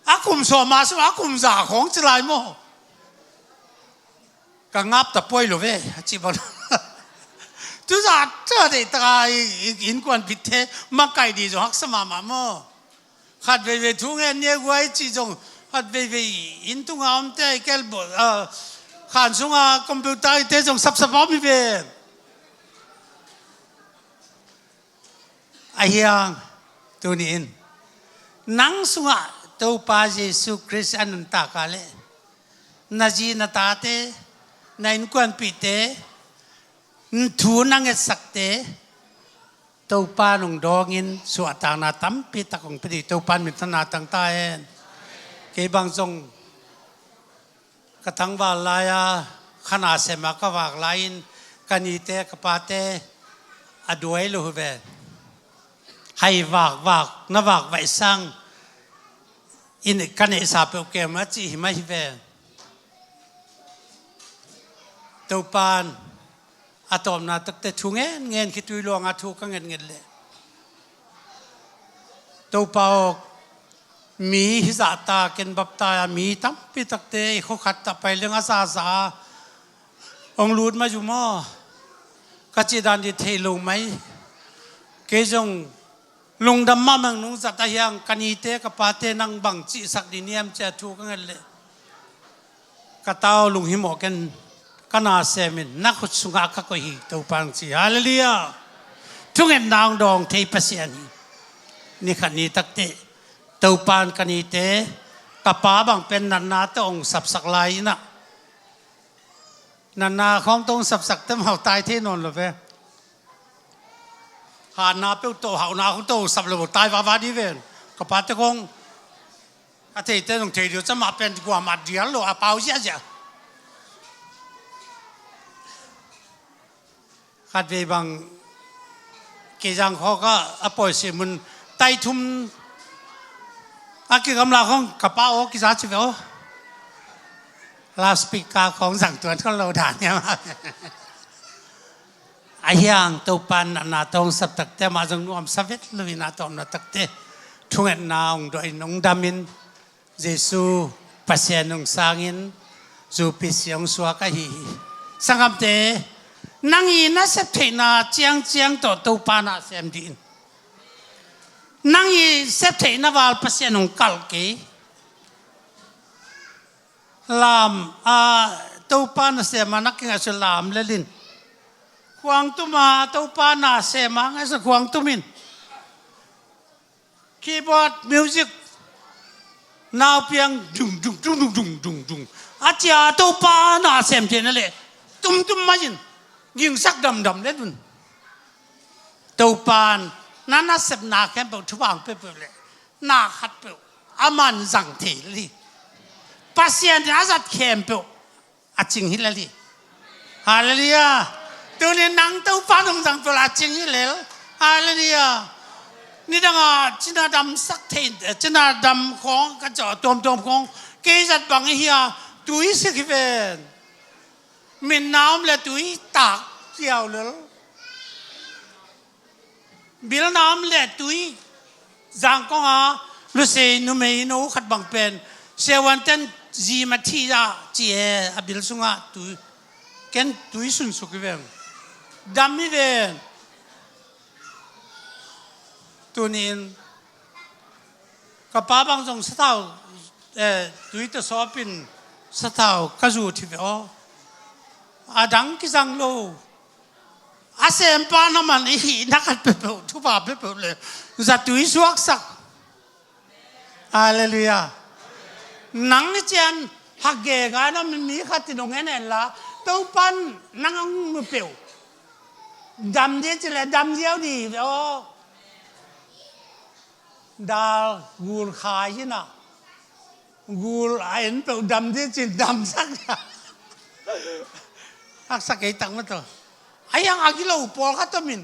A kum sawm a sung a kum za khawng ci lai maw? Ka ngap ta puai lo ve a ci bang. Tu za ta deihtaka i, i innkuan pitte makaih di zong haksa mahmah maw? Khat veivei thu ngen nia guai cih zong khat veivei inn tunga omte i kel bo, a, khan sunga computer ite zong sapsap a om hi ve. Ahiang tuni in nang sungah Topa Jesu Khrist a nuntak a leh na zi na tate, na innkuanpihte thu na ngetsakte Topa nong dawngin suahtakna tampi tak hong pia dih. Topa in minthanna tang ta hen. Kei bang zong ka tangval lai-a khana sema ka vak lai-in ka nite ka pate a duai lo hi ve. Hai vakvak na vakvaih sang in ka neihsa peuh kem a cih hi mah hi ve. Topan a tawpna takte thu ngen ngen khitui luanga thu ka ngetnget leh Topa aw, mi hi zahta ken baptai a mi tampi takte i khua khat tah pai leng a zaza a hong lut mai uh maw? Ka cih dan di thei lo mai. Kei zong lungdam mahmah nung zat ahiang ka nite ka pate nang bang cihsak di niam cia thu ka nget leh ka tau lunghimawh ken ka na semin na khut sungah ka koih hi. Topa hong ci. Halleluiah. Thungetna hong dawng thei Pasian hi. Nikhat ni takte Topa in ka nite ka pa bang pen natna tawh hong sapsak lai inah natna khawng tawh hong sapsak te mau tai thei nawn lo ve. Hatna peuh tawh hauhna khawng tawh hong sap lo tai vava di ven. Ka pate khawng a theite zong thei diu ca mah pen guam a dial lo a pau ziahziah. Khatvei bang kizang khawk a a pawi si mun tai thum a kigamla khawng ka pa aw kiza ci ve aw. Loudspeaker khawng zang tuan khawng lo dan hiam? Ahiang Topan natna tawh hong sap takte amah zong nuamsa vet lo in a tawpna takte thungetna hong dawh in hong dam in Jesu Pasian hong sangin zupi si hong suak ahi hi. Sanggamte, nang i na sep theihna ciangciang tawh Topa na sem dih in. Nang i sep theihna val Pasian hong kalh kei. Lam a Topa nasem a na kingaihsun lam lel in. Khuangtum a Topa nasem a ngaihsun khuangtum in. Keyboard music naupiang dung dung dung dung dung dung dung. A cia Topa nasem thei na leh tumtum mai in gingsak damdam lel un. Topa in na nasepna khempeuh thupha hong pia peuh leh na khat peuh aman zang thei lel hi. Pasian in a zat khempeuh a cing hi lel hi. Halleluiah. Tuni nang Topa nong zang peuh leh a cing hi lel. Halleluiah. Nidang a cina damsak thei, cina dam khawng ka cawh tuamtuam khawng kei zat bang hi a, tui sik hi ven. Min na om leh tui tak ciau lel. Bil na om leh tui zang kong a, Lusei numei no khat bang pen siavuanten zi ma thi a ci e, a bil sungah tui, ken tui sunsuk hi veng. Dam hi ven. Tuni in ka pa bang zong sathau, eh, tui tawh sawpin sathau ka zut hi ve aw. A dang kizang lo. A sempa na man i hihna khat peuhpeuh, thupha peuhpeuh le zatui suaksak. Halleluiah. Nang i cian hak genga na mi khat in hong en en la, Topan nang hong mu peuh. Dam dih ci le dam ziau dih ve aw. Dal gul khai hi na. Gul a en peuh dam dih cin damsak. Haksa kei tak mah tawh. A hiang a gilo pawlkhat om in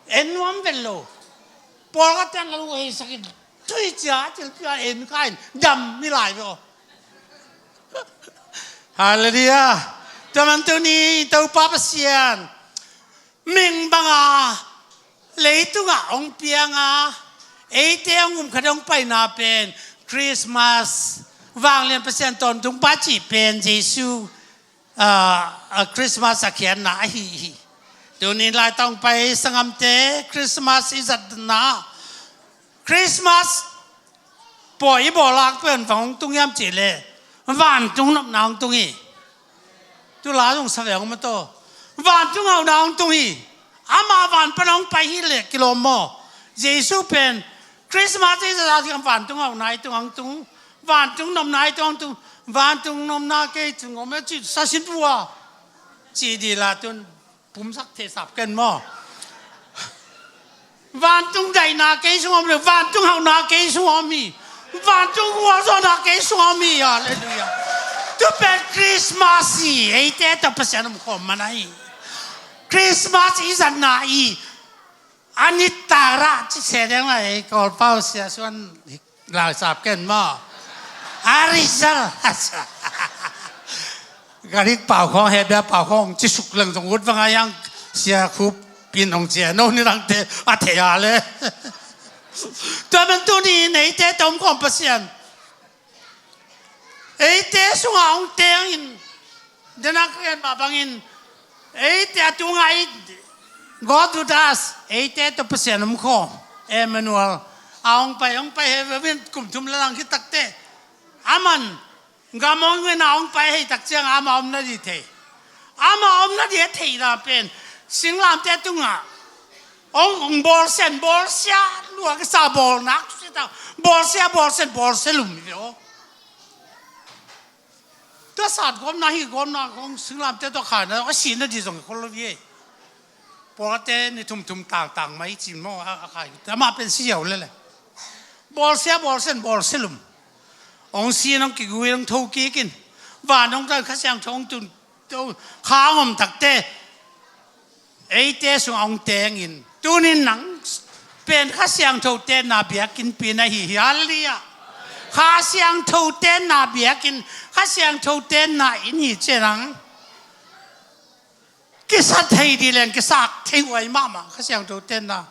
en nuam vet lo. Pawlkhat ten a lu heisak in tui cia cil pia en kha in dam mi lai ve aw. Halleluiah. Tua man tuni Topa Pasian ming banga leitungah hong pianga eite hong um khat hong paina pen Christmas, vanglian Pasian tawntung pa cih pen Jesu, ah, ah, Christmas a khiatna ahi hi. Tuni laitang pai sangamte Christmas i zatna, Christmas pawi i bawlak pen bang hong tung hiam cih leh vantung nopna hong tung hi. Tu la zong sa ve hong mataw. Vantung hauhna hong tung hi. Ama van pan hong pai hi leh kilawm maw? Jesu pen Christmas i zat a vantung hauhna i tung hong tung. Vantung nopna i tung hong tung. Vantung nopna kei tung om e cih sa sin pua. Cih dih la tun pumsak thei sap ken maw? Vantung daihna kei sung om le, vantung hauhna kei sung om hi. Vantung gualzawhna kei sung om hi. Halleluiah. Tu pen Christmas hi, eite tawh Pasian om khawm man ahi. Christmas i zatna hi. A nitak rah ci se deng la ei Kawlpau sia suan laisap ken maw? A result. Garik pau khawng, Hebia pau khawng ci suk leng zong ut vang a yang sia khup in hong cia no ni langte a thei a le. Tua man tuni in eite tawh om khawm Pasian eite sungah hong teng in, denak rian mah bangin eite a tungah i God with us, eite tawh Pasian om khawm Emmanuel a hong pai, hong pai he vevin kum thum le lang khit takte aman gam hong in a hong pai hei tak ciang ama omna dih thei. Ama omna dih a theihna pen singlamte tungah hong, hong bawlsian, bawlsia lua kisa bawlnak sita, bawlsia, bawlsian, bawlsia lum hi ve aw. Tua sat gawmna hi gawmna kong singlamte tua khaina a sihna dih zong khol lo hi. Pawlkhatte ni thumthum tangtang mai cin maw a khai. Amah pen si hiau lele. Bawlsia bawlsen bawlsia lum. Hong sin hong kigui hong tho kikin. Van hong tan Kha Siangtho hong tun kha hong om takte. Eite sungah hong tengin tunin nang pen Kha Siangtho tenna biakinn pi na hi hi. Halleluiah. Kha Siangtho tenna biakinn, Kha Siangtho tenna inn hi ciang nang kisa thei dih leng kisa thei huai mahmah Kha Siangtho tenna.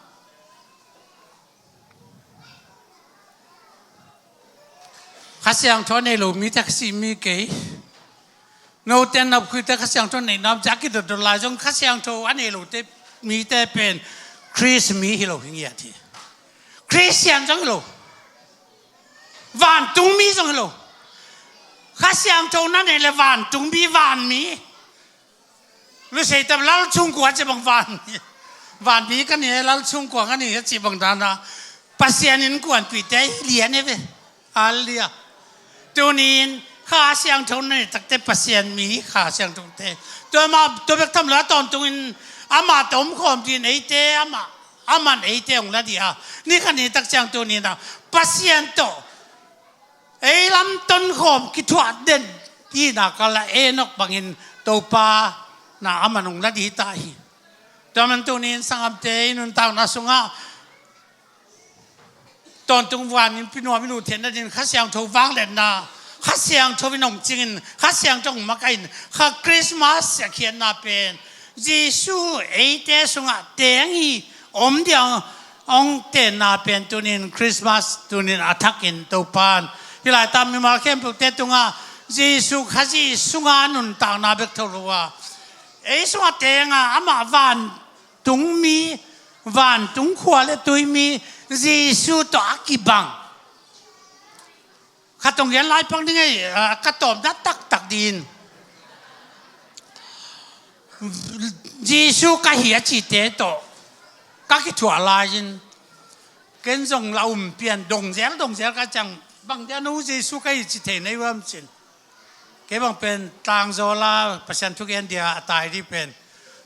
Kha Siangtho a nei lo mite Kha si mi kei. Note napkhuite Kha Siangtho nei nam ci a kidotdot lai zong Kha Siangtho a nei lote mite pen Khrist mi hi lo hi ngiat hi. Khristian zong hi lo. Vantung mi zong hi lo. Kha Siangtho na neih le vantung mi, vanmi. Lusei tam lal chungkua ci bang vanmi. Vanmi ka ni, lal chungkua ka ni ci bang dana Pasian innkuanpihte hi lian e ve. Halleluiah. Tunin Kha Siangtho na neih takte Pasian mi hi, Kha Siangthote. Tua mah, tua bek tham lo a tawntungin amah tawh omkhawm dingin eite, amah, aman eite hong la dih a. Ni khat ni tak ciang tunin a Pasian tawh ei lam tonkhawm kithuah den hi nak a la Enok bangin Topa na aman hong la dih ta hi. Tua man tunin sangamte i nuntakna sungah tawntung van in pinuam in uh theihna dingin Kha Siangtho vangliatna, Kha Siangtho in hong cingin, Kha Siangtho hong makaih in, Kha Christmas a khiatna pen Jesu eite sungah teng hi, om dia hong tenna pen tunin Christmas tunin a thakin Topan hih laitak mimal khempeuhte tungah Jesu Khazih sunga nuntakna bek tho lo a, ei sungah tenga amah van tungmi, vantung khua le tuimi Jesu tawh a kibang. Khat hong gen lai pak ning ei, ah, ka tawpna taktak dingin Jesu ka hi a cite tawh ka kithuah lai-in ken zong la um pian dongzel dongzel ka ciang bang dia no Jesu ka hi ci thei nei uam cin. Kei bang pen tlangzawl a Pasian thugen dia a tai dih pen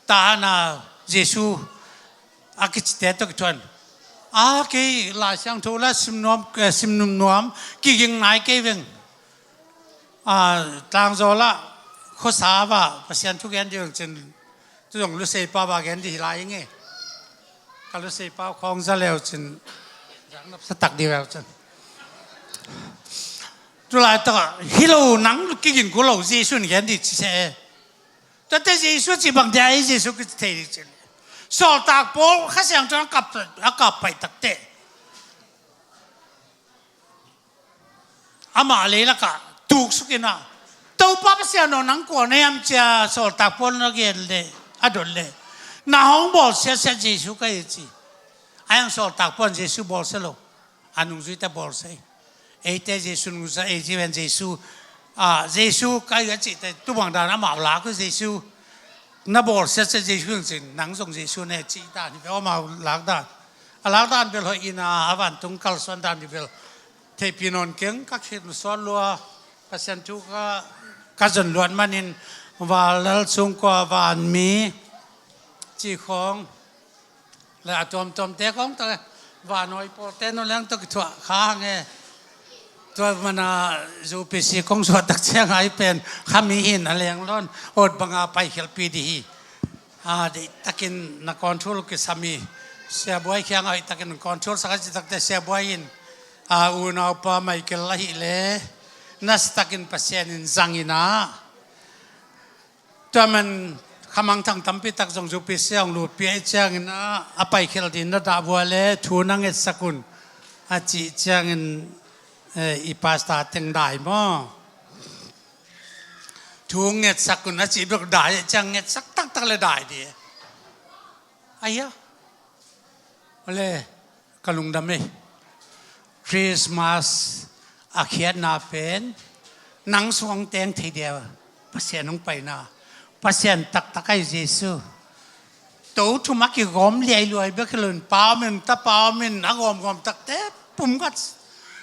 ta ana Jesu a kicite tawh kithuan. A kei Lai Siangtho la simnuam, eh, simnumnuam kiging nai kei veng. A, tlangzawl a khuasa va Pasian thugen dih veng cin. Tu zong lusei pa va gen dih hi lai ing e. Ka lusei pa khawng za leu cin. Zang nop sa tak dih veu cin. Tu laitak hi lo nang kigin ku lo Jesu in gen dih ci se e. Tuate Jesu ci bang dia ei Jesu kici thei dih cin. Sawltak Paul Kha Siangtho a kap, a kap pai takte amah leilakah tuksukin a Topa Pasian aw nang kua na hiam cia sawltak Paul na gen le a dot le na hong bawlsiasia Jesu ka hi ci. A hiang sawltak Paul Jesu bawlsia lo. A nungzuite bawlsia hi. Eite Jesu nungzuite ei ci ven Jesu, ah, Jesu ka hi a cihte tubang dan amah lak uh Jesu na bawlsiasia Jesu in cin nang zong Jesu ne cih dan hi ve amah lak dan. A lak dan bel hoih ina a vantung kalsuan dan hi bel theihpih nawn keng ka khin suan lua Pasian thu ka, ka zon luat manin val lal sungkua vanmi ci khawng le a tuamtuamte khawng ta le vanawi pawlte no leng tawh kithuah kha hang e. Tua mana U P C kong suah tak ciang ai pen khami hin a leng lon ot banga paikhialpi dih hi. A, deih takin na control kisam hi. Siabuai khiang a hoih takin control sak a ci takte Siabuai in, a, unaupa Michael ahih le nasi takin Pasian in zangin a. Tua man khamangthang tampi tak zong U P C hong lutpi ahih ciangin a, a paikhial ding na dah vua le thu na ngetsak un a cih ciangin, eh, i pastor teng dai maw? Thu ngetsak un a cih bek dai ciang ngetsak taktak le dai dih. Aia. Ole, ka lungdam ei. Christmas a khiatna pen nang sung hong teng thei dia Pasian hong paina. Pasian taktak ahi Jesu. To thum a kigawm liailuai bek hi loin pa om in tapa om in a gawmgawm takte pum khat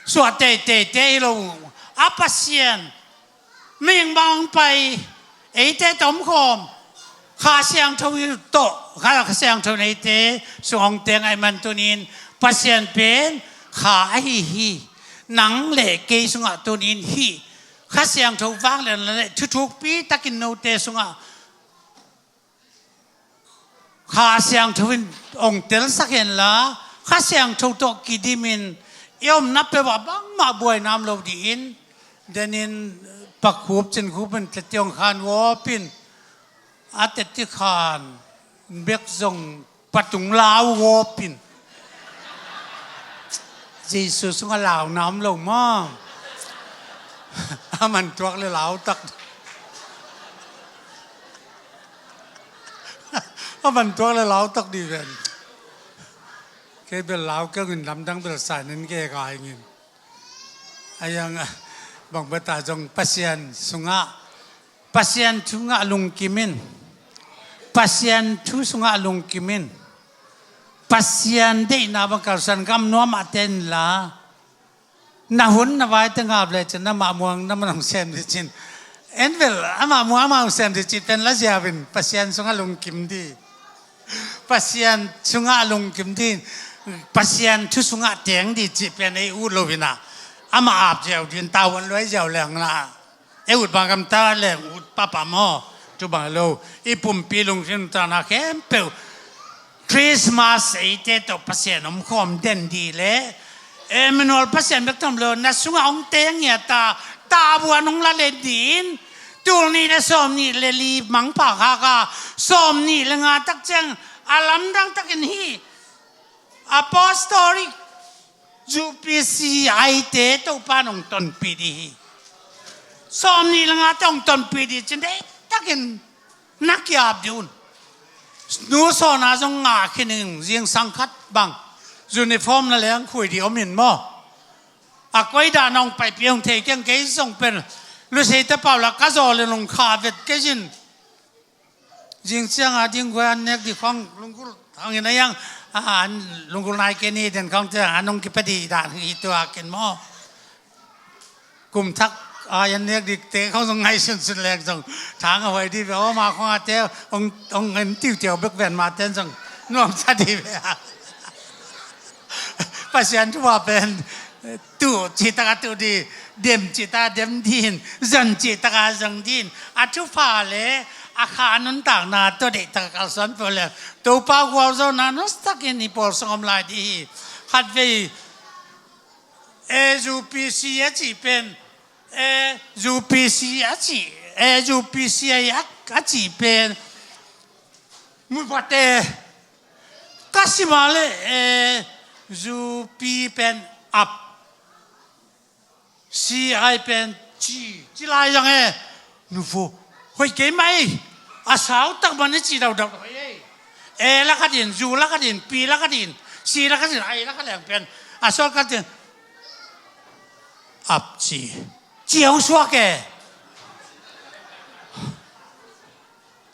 suah teiteite hi lo. A Pasian mihing bang hong pai eite tomkhawm Kha Siangtho tawh Kha Siangtho in eite sung hong teng ahih man tunin Pasian pen Kha ahi hi. Nang le kei sungah tunin hih Kha Siangtho vangliatna le thuthukpi takin note sungah Kha Siangtho in hong telsak henla Kha Siangtho tawh kidimin i omna peuhah bangmah buaina om lo dihin denin pakhup cinkhup in teti hong khan gawpin a teti khan bek zong patung lau gawpin Jesu sungah launa om lo maw? A man tuak le lautak. A man tuak le lautak dih ven. Kei bel lau kei in lamdang bel sainin kei ka ingin. A yang Bang bata zong Pasian sungah, Pasian sungah lungkim in, Pasian thu sungah lungkim in, Pasian deihna bang kalsan gam nuam ah ten la, na hun na vai te ngap le cin, amah muang na man hong sem di cin. En vel, amah muang amah hong sem di cin pen la ziau in, Pasian sungah lungkim di. Pasian sungah lungkim din, Pasian thu sungah teng di cih pen ei ut lo in ah, amah ap ziau din, tavuan luai ziau leng na, ei ut bang gamta leng ut papa maw? Tu bang lo, i pumpi lungsim tana khempeuh Christmas eite tawh Pasian om khawm den di le Emmanuel Pasian bek tham lo, na sungah hong teng ngiat a, tavuan hong la len din, tul nih le sawm nih le li mangpha khak a, sawm nih le nga tak ciang a lamdang takin hih apostolic U P C I te Topa in hong tonpih dih hi. Sawm nih le nga te hong tonpih dih cin deih takin na kiap dih un. Nu sawna zong ngah khin in, zingsang khat bang uniform na leng khui dih om in maw? A koi dah na hong paipih hong thei keng, kei zong pen Lusei te pau la ka zaw le nong kha vet kei zin. Zing ciang a ding guai an nek di khong lunggulh hangin a yang, a, an lunggulh nai kei ni den khong ciang an hong kipa di dan hi tua ken maw? Kum thak a yan nek di te khong zong ngai sunsun lek zong thang a huai di ve aw, ma khong a te hong, hong en tiutiau bek ven ma ten zong nuam sa di ve a. Pasian thupha pen tuh cih taka tuh di, dem cih taka dem din, zon cih taka zon din. A thupha le a kha nuntakna tawh deih taka kalsuan peuh le Topa gualzawhna nasa takin i pawl sung om lai di hi. Khatvei A U P C a cih pen, A U P C a cih, A U P C a, a cih pen mupate ka sima le, eh, U P pen up, C I pen ci, ci lai zang e, nuvo, hoi kei mai, a sau tak man i ci daudau hoi e. E la ka din, U la ka din, P la ka din, C la ka din, I la ka leng pen a sol ka din, up ci, ci hong suak e.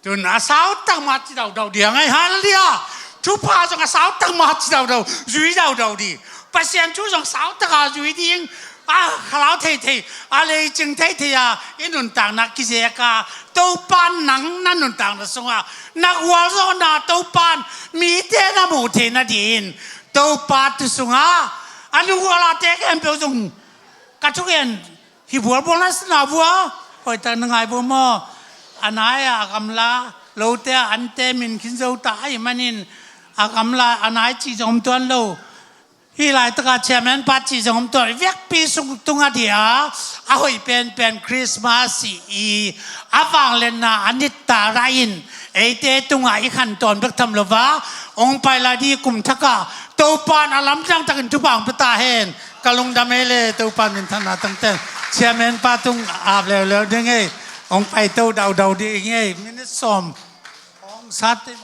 Tun a sau tak mah ci daudau ding ei, hallelujah. Thupha zong a sau tak mah ci daudau, zui daudau di. Pasian thu zong sau taka zui ding, a khalau theithei, a leicing theithei a i nuntakna kizek a, Topa nang na nuntakna sungah na gualzawhna Topa in mite na muh theihna din, Topa thu sungah a nungual a te khempeuh zong ka thugen hi bualbual na sina vua, hoihtak na ngai vua maw? A nai a gamla lote a ante min khin zo ta ahih manin a gamla a nai cih zong om tuan lo. Hih laitaka chairman pa cih zong om tuan lo. Vekpi sung tungah dia a hoih penpen Christmas i, i a vangliatna a nitta rah in eite tungah i khantawn bek tham lo va, hong pai lai di kum thakah Topa in a lamdang takin thupha hong pia ta hen. Ka lungdam ei le, Topa minthanna tangten. Chairman pa tung ap leuleu ding ei. Hong paito daudau ding ei. Minute sawm hong sate.